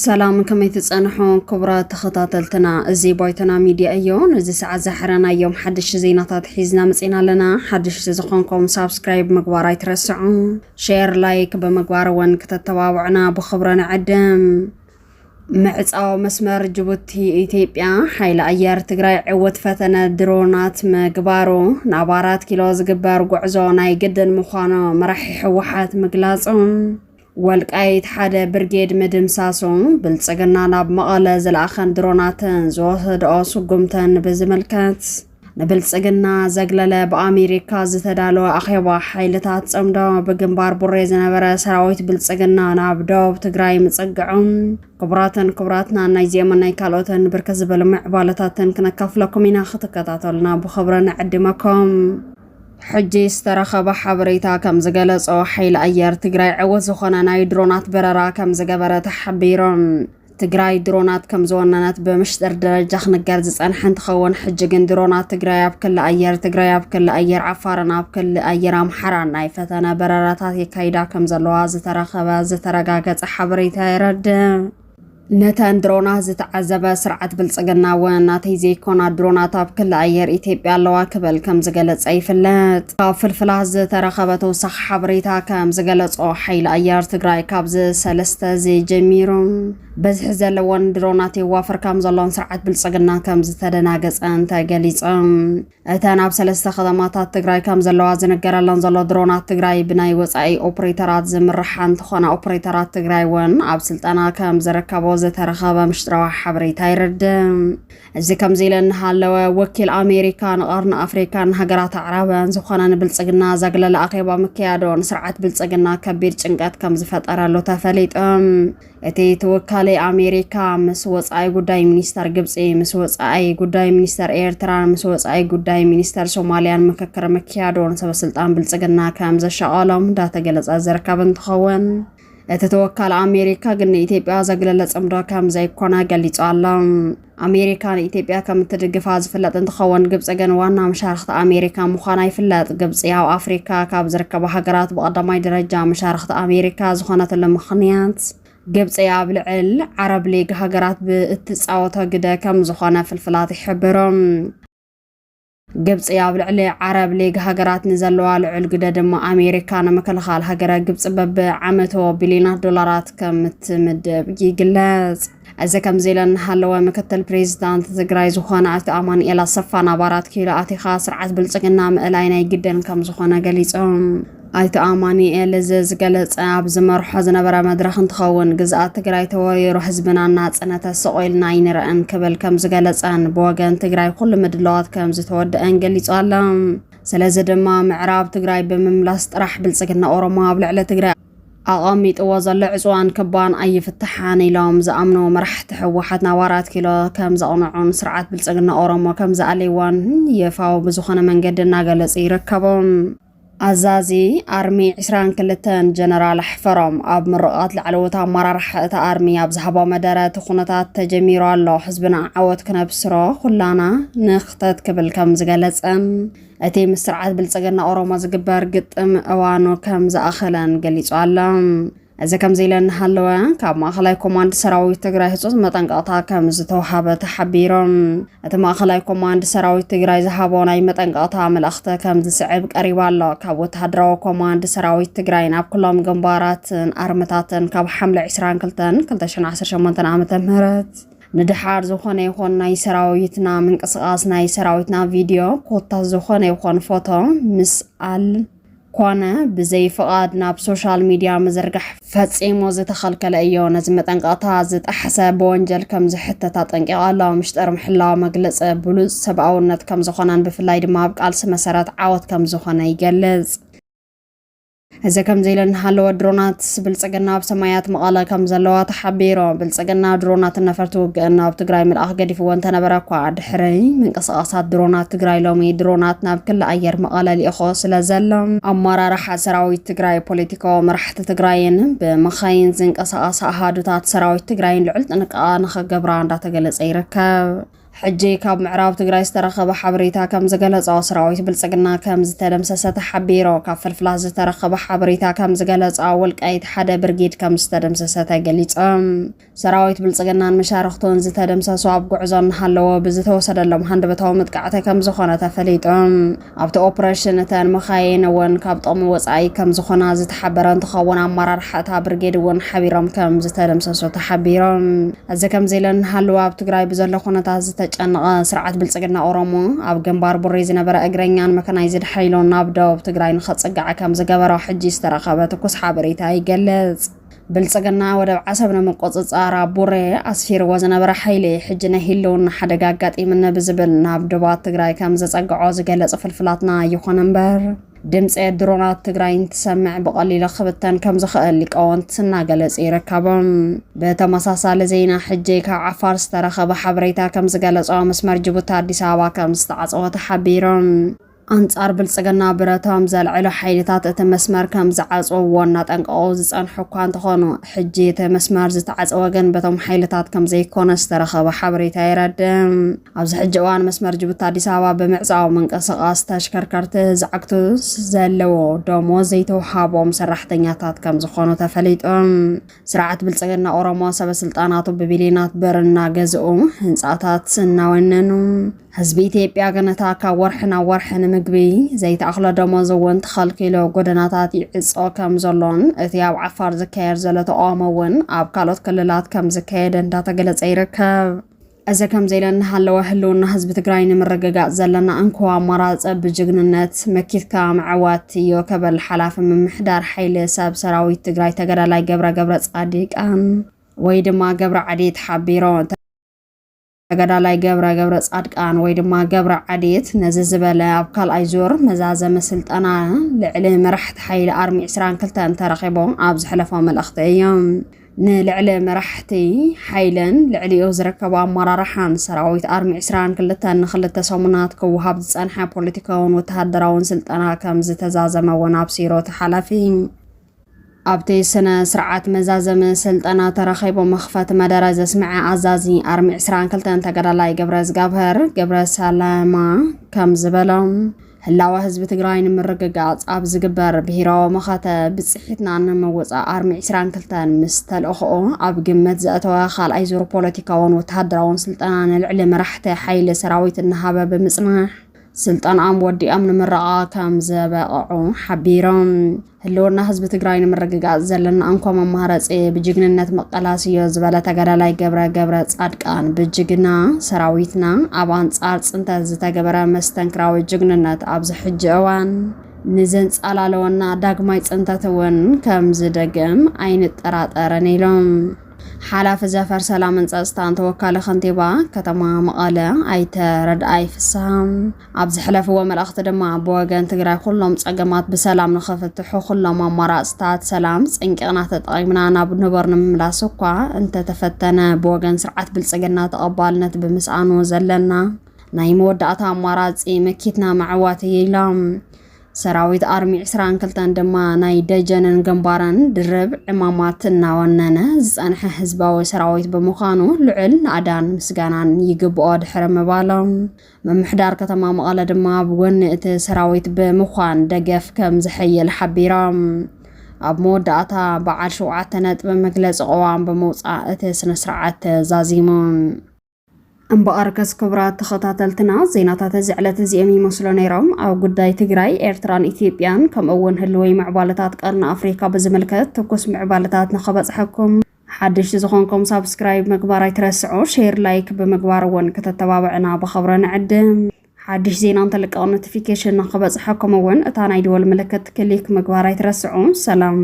ሰላም፣ ከመይ ትጸንሑ ክቡራት ተኸታተልትና? እዚ ባይቶና ሚድያ እዩ። ነዚ ሰዓት ዝሓረናዮም ሓድሽ ዜናታት ሒዝና መጺና ኣለና። ሓድሽ ዝኾንኩም ሳብስክራይብ ምግባር ኣይትረስዑ። ሼር፣ ላይክ ብምግባር እውን ክተተባብዑና ብኽብሪ ንዕድም። ምዕጻው መስመር ጅቡቲ ኢትዮጵያ፣ ሓይሊ ኣየር ትግራይ ዕውት ፈተነ ድሮናት ምግባሩ፣ ናብ ኣራት ኪሎ ዝግበር ጉዕዞ ናይ ግድን ምዃኑ መራሒ ህወሓት ምግላጹ፣ ወልቃይት ሓደ ብርጌድ ምድምሳሱ፣ ብልጽግና ናብ መቐለ ዝለኣኸን ድሮናትን ዝወሰድኦ ስጉምተን ብዝምልከት፣ ንብልጽግና ዘግለለ ብኣሜሪካ ዝተዳለወ ኣኼባ ሓይልታት ጽምዶ ብግንባር ቡሬ ዝነበረ ሰራዊት ብልጽግና ናብ ደቡብ ትግራይ ምጽግዖም። ክቡራትን ክቡራትና፣ ናይዚኦምን ናይ ካልኦትን ብርክት ዝበሉ ምዕባለታትን ክነካፍለኩም ኢና፣ ክትከታተሉና ብኽብሪ ንዕድመኩም። ሕጂ ዝተረኸበ ሓበሬታ ከም ዝገለጾ፣ ሓይሊ ኣየር ትግራይ ዕውት ዝኾነ ናይ ድሮናት በረራ ከም ዝገበረ ተሓቢሩ። ትግራይ ድሮናት ከም ዝወነነት ብምስጢር ደረጃ ክንገር ዝጸንሐ እንትኸውን፣ ሕጂ ግን ድሮናት ትግራይ ኣብ ክሊ ኣየር ትግራይ፣ ኣብ ክሊ ኣየር ዓፋርን ኣብ ክሊ ኣየር ኣምሓራን ናይ ፈተነ በረራታት የካይዳ ከም ዘለዋ ዝተረኸበ ዝተረጋገጸ ሓበሬታ የረድእ። ነተን ድሮናት ዝተዓዘበ ስርዓት ብልጽግና እውን፣ ናተይ ዘይኮና ድሮናት ኣብ ክሊ ኣየር ኢትዮጵያ ኣለዋ ክብል ከም ዝገለጸ ይፍለጥ። ካብ ፍልፍላት ዝተረኸበ ተወሳኺ ሓበሬታ ከም ዝገለጾ፣ ሓይሊ ኣየር ትግራይ ካብዚ ሰለስተ እዚ ጀሚሩ በዝሒ ዘለዎን ድሮናት የዋፍር ከም ዘሎን ስርዓት ብልጽግና ከም ዝተደናገጸን ተገሊጾም። እተን ኣብ ሰለስተ ከተማታት ትግራይ ከም ዘለዋ ዝንገረለን ዘሎ ድሮናት ትግራይ ብናይ ወጻኢ ኦፕሬተራት ዝምርሓ እንትኾና፣ ኦፕሬተራት ትግራይ እውን ኣብ ስልጠና ከም ዝርከቦ ዝተረኸበ ምሽጥራዊ ሓበሬታ ይርድእ። እዚ ከምዚ ኢለ እናሃለወ፣ ወኪል ኣሜሪካ ንቐርኒ ኣፍሪካን ሃገራት ኣዕራብን ዝኾነ ንብልጽግና ዘግለለ ኣኼባ ምክያዱ ንስርዓት ብልጽግና ከቢድ ጭንቀት ከም ዝፈጠረሉ ተፈሊጡ። እቲ ተወካሊ ኣሜሪካ ምስ ወጻኢ ጉዳይ ሚኒስተር ግብጺ፣ ምስ ወጻኢ ጉዳይ ሚኒስተር ኤርትራን ምስ ወጻኢ ጉዳይ ሚኒስተር ሶማልያን ምክክር ምክያዱ ንሰበ ስልጣን ብልጽግና ከም ዘሻቐሎም እንዳተገለጸ ዝርከብ እንትኸውን፣ እቲ ተወካሊ ኣሜሪካ ግን ንኢትዮጵያ ዘግለለ ጽምዶ ከም ዘይኮነ ገሊጹ ኣሎ። ኣሜሪካ ንኢትዮጵያ ከም እትድግፋ ዝፍለጥ እንትኸውን፣ ግብጺ ግን ዋና መሻርኽቲ ኣሜሪካ ምዃና ይፍለጥ። ግብጺ ኣብ ኣፍሪካ ካብ ዝርከባ ሃገራት ብቐዳማይ ደረጃ መሻርኽቲ ኣሜሪካ ዝኾነትሉ ምኽንያት፣ ግብጺ ኣብ ልዕል ዓረብ ሊግ ሃገራት ብእትጻወቶ ግደ ከም ዝኾነ ፍልፍላት ይሕብሩ። ግብጺ ኣብ ልዕሊ ዓረብ ሊግ ሃገራት ንዘለዋ ልዑል ግደ ድማ ኣሜሪካ ንምክልኻል ሃገረ ግብጺ በብዓመቱ ቢልዮናት ዶላራት ከም እትምድብ ይግለጽ። እዚ ከምዚ ኢለ እናሃለወ፣ ምክትል ፕሬዚዳንት ትግራይ ዝኾነ ኣይተ ኣማኑኤል ኣሰፋ፣ ናብ ኣራት ኪሎ ኣቲኻ ስርዓት ብልጽግና ምእላይ ናይ ግድን ከም ዝኾነ ገሊጾም። ኣይተ ኣማኑኤል እዚ ዝገለጸ ኣብ ዝመርሖ ዝነበረ መድረኽ እንትኸውን፣ ግዝኣት ትግራይ ተወሪሩ ህዝብና እናጸነተ ስቕ ኢልና ኣይንርእን ክብል ከም ዝገለጸን፣ ብወገን ትግራይ ኩሉ ምድላዋት ከም ዝተወደአን ገሊጹ ኣሎ። ስለዚ ድማ ምዕራብ ትግራይ ብምምላስ ጥራሕ ብልጽግና ኦሮሞ ኣብ ልዕሊ ትግራይ ኣቐሚጥዎ ዘሎ ዕጽዋን ክባን ኣይፍትሓን ኢሎም ዝኣምኑ መራሕቲ ህወሓት፣ ናብ ኣራት ኪሎ ከም ዘቕንዑን ስርዓት ብልጽግና ኦሮሞ ከም ዝኣልይዎን ይፋዊ ብዝኾነ መንገዲ እናገለጹ ይርከቡ። ኣዛዚ ኣርሚ ዕስራን ክልተን ጀነራል ኣሕፈሮም፣ ኣብ ምርቓት ላዕለዎት ኣመራርሓ እታ ኣርሚ ኣብ ዝሃቦ መደረ፣ እቲ ኩነታት ተጀሚሩ ኣሎ፣ ህዝብና ዓወት ክነብስሮ ኩላና ንኽተት ክብል ከም ዝገለጸን፣ እቲ ምስ ስርዓት ብልጽግና ኦሮሞ ዝግበር ግጥም እዋኑ ከም ዝኣኸለን ገሊጹ ኣሎ። እዚ ከምዚ ኢለ እናሃለወ፣ ካብ ማእኸላይ ኮማንድ ሰራዊት ትግራይ ህጹጽ መጠንቀቕታ ከም ዝተውሃበ ተሓቢሮም። እቲ ማእኸላይ ኮማንድ ሰራዊት ትግራይ ዝሃቦ ናይ መጠንቀቕታ መልእኽቲ ከም ዝስዕብ ቀሪቡ ኣሎ። ካብ ወተሃደራዊ ኮማንድ ሰራዊት ትግራይ ናብ ኩሎም ግንባራትን ኣርምታትን ካብ ሓምለ ዕስራን ክልተን ክልተ ሽሕን ዓሰርተ ሸሞንተን ዓመተ ምህረት ንደሓር ዝኾነ ይኹን ናይ ሰራዊትና ምንቅስቓስ፣ ናይ ሰራዊትና ቪድዮ ኮታ ዝኾነ ይኹን ፎቶ ምስኣል ኮነ ብዘይ ፍቓድ ናብ ሶሻል ሚድያ ምዝርጋሕ ፈጺሙ ዝተኸልከለ እዩ። ነዚ መጠንቀቕታ ዝጠሓሰ ብወንጀል ከም ዝሕተት ኣጠንቂቑ ኣሎ። ምሽጥር ምሕላው መግለጺ ብሉጽ ሰብኣውነት ከም ዝኾነን ብፍላይ ድማ ኣብ ቃልሲ መሰረት ዓወት ከም ዝኾነ ይገልጽ። እዚ ከምዚ ኢሉ እናሃለወ፣ ድሮናት ብልጽግና ኣብ ሰማያት መቐለ ከም ዘለዋ ተሓቢሩ። ብልጽግና ድሮናትን ነፈርቲ ውግእን ናብ ትግራይ ምልኣኽ ገዲፍዎ እንተነበረ እኳ፣ ድሕሪ ምንቅስቓሳት ድሮናት ትግራይ፣ ሎሚ ድሮናት ናብ ክሊ ኣየር መቐለ ልኢኾ ስለ ዘሎ፣ ኣመራርሓ ሰራዊት ትግራይ፣ ፖለቲካዊ መራሕቲ ትግራይን ብመኻይን ዝንቀሳቐሳ ኣሃዱታት ሰራዊት ትግራይን ልዑል ጥንቃቐ ንኽገብራ እንዳተገለጸ ይርከብ። ሕጂ ካብ ምዕራብ ትግራይ ዝተረኸበ ሓበሬታ ከም ዝገለጾ፣ ሰራዊት ብልጽግና ከም ዝተደምሰሰ ተሓቢሩ። ካብ ፍልፍላት ዝተረኸበ ሓበሬታ ከም ዝገለጾ፣ ወልቃይት ሓደ ብርጌድ ከም ዝተደምሰሰ ተገሊጹ። ሰራዊት ብልጽግናን መሻርኽቱን ዝተደምሰሱ ኣብ ጉዕዞ እናሃለወ ብዝተወሰደሎም ሃንደበታዊ መጥቃዕቲ ከም ዝኾነ ተፈሊጡ። ኣብቲ ኦፕሬሽን እተን መኻይን እውን ካብ ጥቕሚ ወጻኢ ከም ዝኾና ዝተሓበረ እንትኸውን፣ ኣመራርሓ እታ ብርጌድ እውን ሓቢሮም ከም ዝተደምሰሱ ተሓቢሮም። እዚ ከምዚ ኢለ እናሃለወ፣ ኣብ ትግራይ ብዘሎ ኩነታት ዝተጨነቐ ስርዓት ብልጽግና ኦሮሞ፣ ኣብ ግንባር ቡሬ ዝነበረ እግረኛን መካናይዝድ ሓይሉን ናብ ደቡብ ትግራይ ንኸጽጋዕ ከም ዝገበሮ ሕጂ ዝተረኸበ ትኩስ ሓበሬታ ይገልጽ። ብልጽግና ወደብ ዓሰብ ንምቁጽጻር ኣብ ቡሬ ኣስፊርዎ ዝነበረ ሓይሊ፣ ሕጂ ናይ ህልውና ሓደጋ ኣጋጢምኒ ብዝብል ናብ ዶባት ትግራይ ከም ዘጸግዖ ዝገለጹ ፍልፍላትና፣ ይኹን እምበር ድምፂ ድሮናት ትግራይ እንትሰምዕ ብቐሊሉ ክብተን ከም ዝኽእል ሊቃውንት እናገለጹ ይርከቡ። ብተመሳሳሊ ዜና፣ ሕጂ ካብ ዓፋር ዝተረኸበ ሓበሬታ ከም ዝገለጾ፣ መስመር ጅቡቲ ኣዲስ ኣበባ ከም ዝተዓጸወ ተሓቢሩ። ኣንጻር ብልጽግና ብረቶም ዘልዕሉ ሓይልታት እቲ መስመር ከም ዝዓጽውዎ እናጠንቀቑ ዝጸንሑ እኳ እንተኾኑ፣ ሕጂ እቲ መስመር ዝተዓጸወ ግን በቶም ሓይልታት ከም ዘይኮነ ዝተረኸበ ሓበሬታ የረድእ። ኣብዚ ሕጂ እዋን መስመር ጅቡቲ ኣዲስ ኣበባ ብምዕጻው ምንቅስቓስ ተሽከርከርቲ ዝዓግቱ ዘለዎ ደሞዝ ዘይተውሃቦም ሰራሕተኛታት ከም ዝኾኑ ተፈሊጡ። ስርዓት ብልጽግና ኦሮሞ ሰበ ስልጣናቱ ብቢልዮናት ብር እናገዝኡ ህንጻታት እናወነኑ፣ ህዝቢ ኢትዮጵያ ግን እታ ካብ ወርሒ ናብ ወርሒ ንምግቢ ዘይተኣኽሎ ደሞዝ እውን ተኸልኪሉ ጎደናታት ይዕጾ ከም ዘሎን እቲ ኣብ ዓፋር ዝካየድ ዘሎ ተቃውሞ እውን ኣብ ካልኦት ክልላት ከም ዝካየድ እንዳተገለጸ ይርከብ። እዚ ከምዚ ኢለ እናሃለወ፣ ህልውና ህዝቢ ትግራይ ንምርግጋጽ ዘለና እንኮ ኣማራጺ ብጅግንነት መኪትካ ምዕዋት እዩ ክብል ሓላፊ ምምሕዳር ሓይሊ ሰብ ሰራዊት ትግራይ ተጋዳላይ ገብረ ገብረ ጻድቃን ወይ ድማ ገብረ ዓዴት ሓቢሩ። ተጋዳላይ ገብረ ገብረ ጻድቃን ወይ ድማ ገብረ ዓዴት ነዚ ዝበለ፣ ኣብ ካልኣይ ዙር መዛዘሚ ስልጠና ልዕሊ መራሕቲ ሓይሊ ኣርሚ ዕስራን ክልተን ተረኺቡ ኣብ ዘሕለፎ መልእኽቲ እዩ። ንልዕሊ መራሕቲ ሓይልን ልዕሊኡ ዝርከቡ ኣመራርሓን ሰራዊት ኣርሚ ዕስራን ክልተን ንክልተ ሰሙናት ክወሃብ ዝጸንሐ ፖለቲካውን ወተሃደራውን ስልጠና ከም ዝተዛዘመ እውን ኣብሲሩ እቲ ሓላፊ። ኣብቲ ስነ ስርዓት መዛዘሚ ስልጠና ተረኺቡ መኽፈቲ መደረ ዘስምዐ ኣዛዚ ኣርሚ ዕስራን ክልተን ተጋዳላይ ገብረ እግዚኣብሔር ገብረ ሰላማ ከም ዝበሎ፣ ህላወ ህዝቢ ትግራይ ንምርግጋጽ ኣብ ዝግበር ብሄራዊ መኸተ ብጽሒትና ንምውጻእ ኣርሚ ዕስራን ክልተን ምስ ተልእኾኡ ኣብ ግምት ዘእተወ ካልኣይ ዙር ፖለቲካውን ወተሃደራውን ስልጠና ንልዕሊ መራሕቲ ሓይሊ ሰራዊት እናሃበ ብምጽናሕ፣ ስልጠናኦም ወዲኦም ንምረቓ ከም ዝበቕዑ ሓቢሮም። ህልውና ህዝቢ ትግራይ ንምርግጋጽ ዘለና እንኮ መማረፂ ብጅግንነት ምቀላስ እዩ ዝበለ ተጋዳላይ ገብረ ገብረ ጻድቃን፣ ብጅግና ሰራዊትና ኣብ ኣንጻር ጽንተት ዝተገበረ መስተንክራዊ ጅግንነት ኣብዚ ሕጂ እዋን ንዘንጻላለወና ዳግማይ ጽንተት እውን ከም ዝደግም ኣይንጠራጠርን ኢሎም። ሓላፊ ዘፈር ሰላምን ጸጥታን ተወካሊ ከንቲባ ከተማ መቐለ ኣይተ ረድኣይ ፍስሃ ኣብ ዘሕለፍዎ መልእኽቲ ድማ፣ ብወገን ትግራይ ኩሎም ጸገማት ብሰላም ንኽፍትሑ ኩሎም ኣማራፅታት ሰላም ፀንቂቕና ተጠቒምና ናብ ንቡር ንምምላስ እኳ እንተተፈተነ፣ ብወገን ስርዓት ብልጽግና ተቐባልነት ብምስኣኑ ዘለና ናይ መወዳእታ ኣማራፂ መኪትና ምዕዋት እዩ ኢሎም። ሰራዊት ኣርሚ ዕስራን ክልተን ድማ ናይ ደጀንን ግንባርን ድርብ ዕማማት እናወነነ ዝጸንሐ ህዝባዊ ሰራዊት ብምዃኑ ልዑል ናእዳን ምስጋናን ይግብኦ ድሕሪ ምባሎም፣ ምምሕዳር ከተማ መቐለ ድማ ኣብ ጎኒ እቲ ሰራዊት ብምዃን ደገፍ ከም ዝሕይል ሓቢሮም። ኣብ መወዳእታ በዓል ሸውዓተ ነጥቢ መግለጺ ቅዋም ብምውጻእ እቲ ስነ ስርዓት ተዛዚሙ። እምበኣርከስ ክቡራት ተኸታተልትና፣ ዜናታት እዚ ዕለት እዚኦም ይመስሉ ነይሮም። ኣብ ጉዳይ ትግራይ፣ ኤርትራን ኢትዮጵያን ከምኡ እውን ህልወይ ምዕባለታት ቀርኒ ኣፍሪካ ብዝምልከት ትኩስ ምዕባለታት ንኸበጽሐኩም ሓድሽ ዝኾንኩም ሳብስክራይብ ምግባር ኣይትረስዑ። ሼር፣ ላይክ ብምግባር እውን ከተተባብዕና ብኸብረ ንዕድም። ሓድሽ ዜና እንተልቀቕ ኖቲፊኬሽን ንኸበጽሐኩም እውን እታ ናይ ደወል ምልክት ክሊክ ምግባር ኣይትረስዑ። ሰላም።